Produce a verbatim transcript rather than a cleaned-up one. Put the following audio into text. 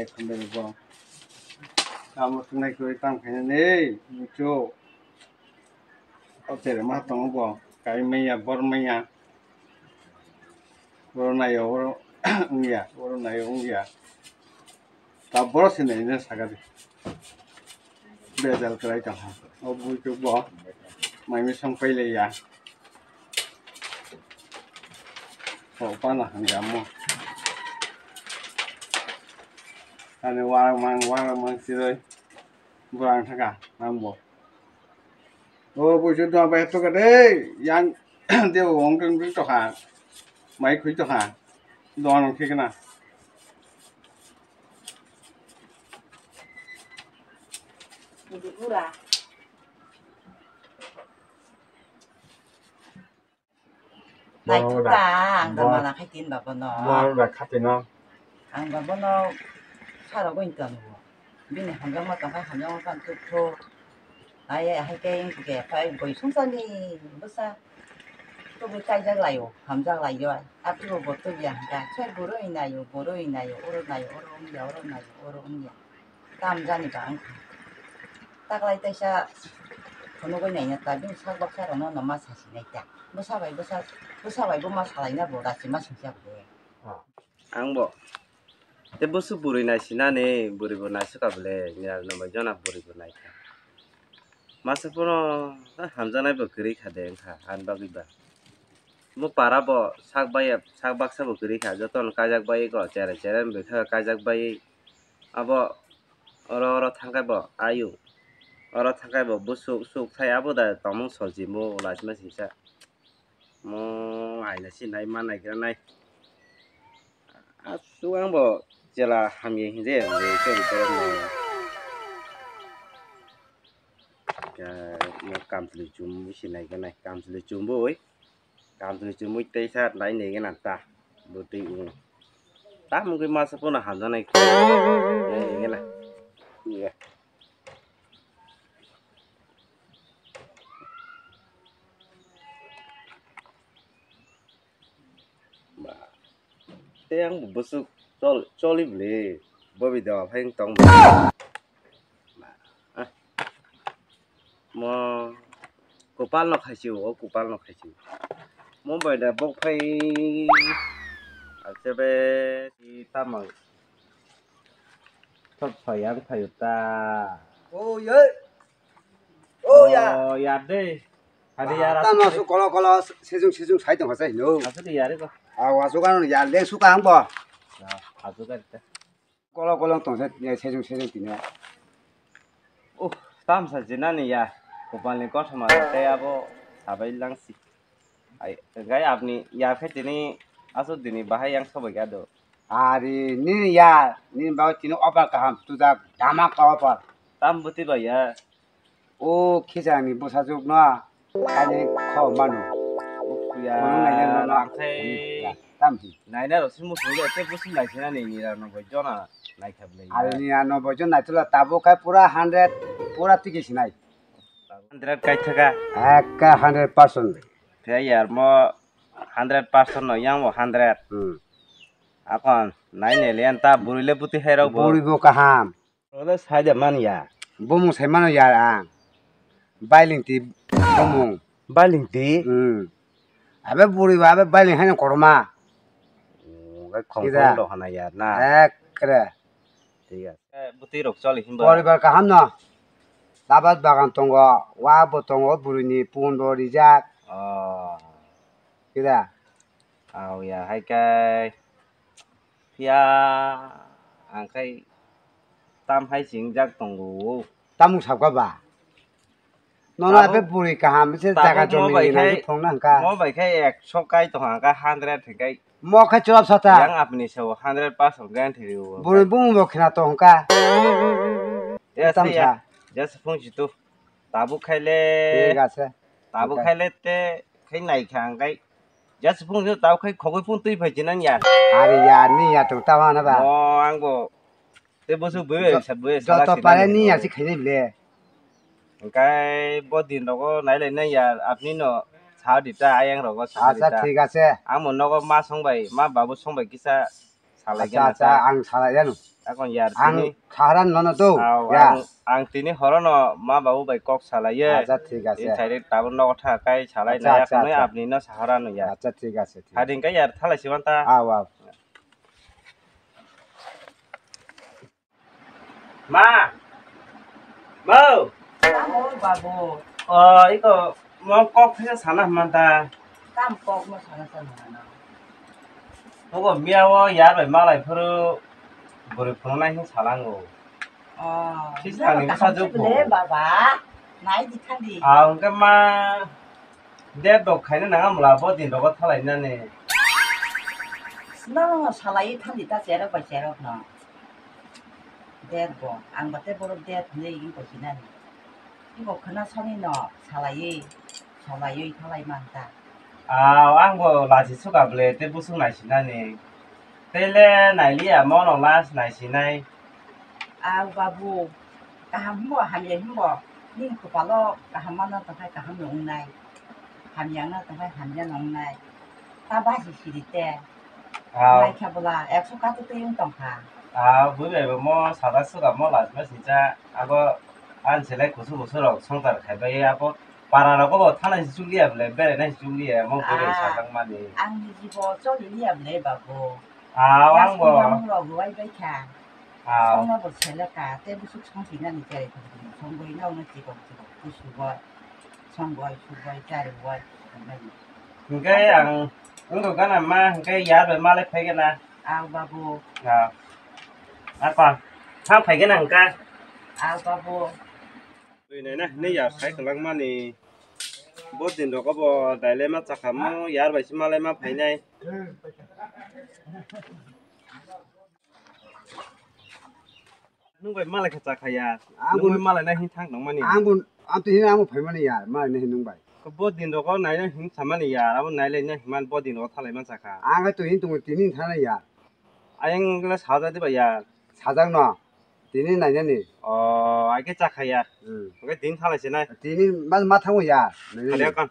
Khumbai bo. Tamo tunai koi tang khaina nei, mucho. O tere ma tongo bo. Kai maya, bor maya. Oro nayo, oro wngya, oro nayo wngya. Ta boro se naina sagadi. Bejal kwlai tongkha. O buituk bo mai misong pailaiya. O pana hwnjamo. Ani warang mang, warang mang chiroi. Borang thaka, ang bo. O buituk dong bai to ka de, yang de wong tong tokha. Mai khui tokha. Dong nang thik na. Naithok ta, ang da mana khai tin ba bono. Bono da khatino. Ang ba bono saro goi tong. Bini hamjakma tong khai hamjakma tong thuk thuk. Ai, ai, hai khe wng khe phai boi sungsani bwsa tubui kaijak laio, hamjak laio. Athubo bo tubya hwnkha, soy boroi naio, boroi naio, oro naio, oro wngya, oro naio, oro wngya. Tam jani ba wngkha. Taklai taisa phunugui naina ta, bini sak baksa rokno no ma sasinai ta. Bwsa bai bwsa, bwsa bai bo ma salaina bo, rachima singcha bo. Ang bo. Tei bwswk bwrwi naisinani, bwrwi bo naisukha bwle, nirok no bai jona bwrwi bo naikha. Masa phano hamjaknai bo kwrwi kha de wngkha, ani bagwi ba. Mo para bo sak bai, sak baksa bo kwrwi kha, jotono kaijak bai go, chere chere wngwi kha kaijak bai. Abo oro, oro thangkhai bo ayuk, oro thangkhai bo bwswk swk thai, abo da tongmung soljimo lachima singsa. Mo aina sinai ma naigra nai. Aswk ang bo chela hamya hinje, ang bo chela borok no. Mo kamchwlwi chumui sinai gwnai, kamchwlwi chumui, kamchwlwi chumui teisa nai nai gwnang ta, bo twi wng. Tamo wngwi masa phano hamjaknai khe nai nai gwnang. Ba. Tei ang bo bwswk chol-, choli bwle. Bo bidal phai wng tong bwle. Ba. Ah. Mo kwpal no khaisio, o kwpal no khaisio. Mo bai da bok phai. Ache be si tamo. Thop soyang phaio ta. O ye. O ya. O ya de. Hadi ya. Tamo su kolo kolo sejung sejung sai tong sai no. Asu de ya re ko. A wa su kan ya le su kan bo. Ya, asu kan ta. Kolo kolo tong sai sejung sejung tine. Oh, tam sa jinani ya. Kopal ni kothoma tei abo sabai langsi. Ai, gai apni ya khe tini aswk dini bahai yang sobai ya do. Ari nini ya, nini bagwi tini offer kaham tujak, dhamaka offer. Tam bwtwi bai ya. O khichangni bwsajwkno kainwi kho mano. Ukhya. Bono naina nono rang khai. Tam hi. Naina rok se muchung ya, tei bwswk naisinani nira no bai jona naikha bwlai ya. Ari nira no bai jona naitula tabuk khai pura hundred, pura tiki sinai. Hundred kaithaka. Ekka hundred percent. Phiya yar mo hundred percent no yang bo hundred. Hmm. Akon nai ne lian ta bwrwi le bwtwi hai rok bo. Bwrwi bo kaham. Ro le sai de man ya. Bumung sai mano ya ang. Bailing ti bumung. Bailing ti? Hmm. Abe bwrwi ba abe bailing hai no koroma. Hmm, gai khong khong do hana ya na. Ekre. Thik ase. Eh, bwtwi rok choli himba. Poribar kaham no. Labat bagan tongo, wa bo tongo, bwrwini pun bo rijak. Oh. Kida? Au ya, hai kai. Phiya, ang khai tam hai singjak tongo. Tamung sabka ba? Nono abe buri kaham se jaga jomi bai nang phung nang ka. Mo bai khai ekso kai tong ang ka hundred khai. Mo khai chwrap sata. Yang apni se hundred percent guarantee rio. Buri bung bo khna tong ka. Ya se ya. Ya se phung jitu. Tabuk khai le. Thik ase. Tabuk khai le te khai nai kha ang kai. Ya se phung jitu tabuk khai khogoi phung twi phai jinang ya. Ari ya ni ya tong ta ma na ba. Mo ang bo. Tei bwswk bwswk bwswk joto pare ni ya si khainai le. Hwnkhe bo din rogo nailainai ya, apni no sa di ta, ayang rogo sa di ta. Acha, thik ase. Ang bo nogo ma song bai, ma babu song bai kisa Salai acha, gana acha, ta. Ang salai gano. Akon yar ang tini. Saharan nono to. Aw, ya. Ang, ang tini horono ma babu bai kok salai ye. Acha, thik ase. Tini sairi tabuk nogo tha kai salai acha, nai acha, akhonoi acha. Apni no Saharan no ya. Acha, thik ase, thik ase. Hading kai yar thalai siman ta. Aw, aw. Ma! Bo! Tamo, babu? O, iko, mo kok khe sana hwnman ta. Tam kok mo sana sana hwnmano? Obo miya o yar bai malai phuru bwrwi phunuknai hwn salango. O, sani bwsa jukho. Le, baba, nai di thandi. A, hwnkhe ma, date rok khaina nang amla bo din rogo thalainani. Sino salai thandi ta cherok bai cherok no. Date bo, ang bate borok date hinwi wngkha sinani. Ibo khwna sani no salaiwi, salaiwi thalai man ta. Aw, ang bo lachi suka ble, tei busuk naisinani. Tei le nailiya, mono last naisinai. Aw, babu, kaham himbo, hamya himbo, nini kwpalo kaham mano tongkhai kaham no wngnai. Hamya wngna tongkhai hamya no wngnai. Ta basi siri te. Aw. Naikha bwla, ekso katuk twi wng tongkha. Aw, bwrwi bai bo mo sajak swkang mo lachima sijak. Abo ani selai kusu kusu rok swngchar khai bai abo para rogo bo thanai se chukliya bwle, berai nai se chukliya, mo bwrwi bai sajak mani. Ang ni jibo choli liya bwle babu. Aw, ang bo. Yang rok ruwai bai kha. Aw. Songno bo seleka, tei busuk songphinani cherai thangphini, songwi nokno chikok chikok khe sugoi, songoi, sugoi, chariwoi, songmani. Hwnkhe ang wngkha gana ma, hwnkhe yar bai malai phai gana. Aw, babu. Aw. Apa, thang phai gana hwnkha. Aw, babu. Twi naina hinwi yar khai kwlangmani. Bo din rogo bo dailai ma chakha mo, yar bai se malai ma phainai. Nwng bai malai kha chakha ya. Ang nwng bo bai malai na hin thang nang mani. Ang bo, ang twi hin ang bo phai mani ya, malai na hin nwng bai. Bo din rogo nai na hin samani ya, abo nai lai na hin man bo din rogo thalai man chakha. Ang hai twi hin tung tini hin thana ya. Ayang le sajak di ba ya. Sajak no. Tini nainani. O, ai khe chakha ya. Hmm. Oke, tini thalai se nai. Tini ma, ma thango ya. Nainani. Khali akan.